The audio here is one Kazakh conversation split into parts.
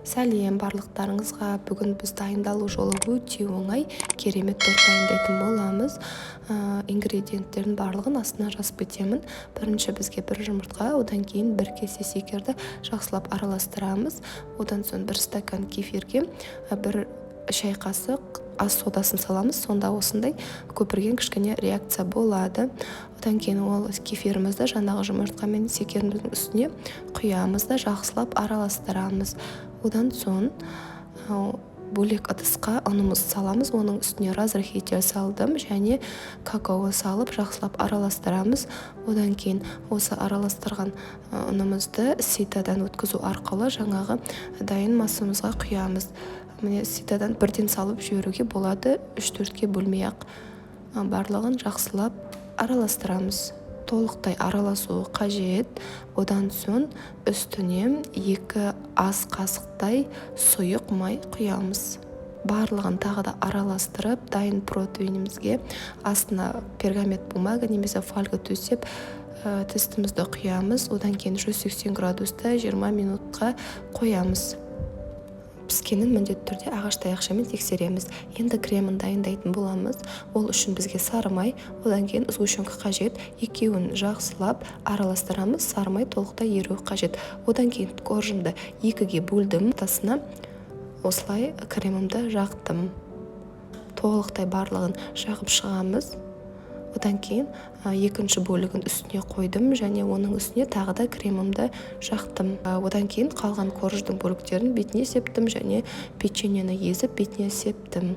Сәлем барлықтарыңызға! Бүгін біз дайындалу жолы өте оңай, керемет торт дайындайтын боламыз. Ингредиенттердің барлығын астына жазып кетемін. Бірінші бізге бір жұмыртқа, одан кейін бір кесе секерді жақсылап араластырамыз. Одан соң бір стакан кефирге бір шай қасық ас содасын саламыз. Сонда осындай көпірген кішкене реакция болады. Одан кейін ол кефирімізді жаңағы жұмыртқа мен секеріміздің үстіне құямыз да, жақсылап араластырамыз. Одан соң бөлек ыдысқа ұнымызды саламыз. Оның үстіне разрыхлитель салдым және какао салып, жақсылап араластырамыз. Одан кейін осы араластырған ұнымызды ситодан өткізу арқылы жаңағы дайын массамызға құямыз. Міне, ситодан бірден салып жіберуге болады, үш төртке бөлмей ақ. Барлығын жақсылап араластырамыз, толықтай араласуы қажет. Одан соң үстіне 2 ас қасықтай сұйық май құямыз. Барлығын тағы да араластырып, дайын противенімізге астына пергамент бумага немесе фольга төсеп, тестімізді құямыз. Одан кейін 180 градуста 20 минутқа қоямыз. Піскенін міндетті түрде ағаш таяқшамен тексереміз. Енді кремін дайындайтын боламыз. Ол үшін бізге сары май, одан кейін сгущенка қажет. Екеуін жақсылап араластырамыз. Сары май толықтай еруі қажет. Одан кейін коржымды екіге бөлдім, ортасына осылай кремімді жақтым. Толықтай барлығын жағып шығамыз. Одан кейін екінші бөлігін үстіне қойдым және оның үстіне тағы да кремімді жақтым. Одан кейін қалған корждың бөліктерін бетіне септім және печеньені езіп, бетіне септім.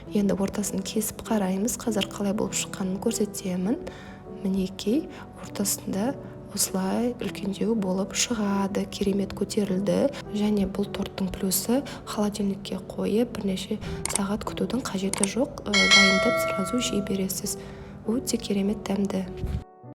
Енді ортасын кесіп қараймыз. Қазір қалай болып шыққанын көрсетемін. Мінекей, ортасында осылай үлкендеу болып шығады, керемет көтерілді. Және бұл торттың плюсы: холодильникке қойып, бірнеше сағат күтудің қажеті жоқ, дайындап, сразу жей бересіз. Өте керемет дәмді.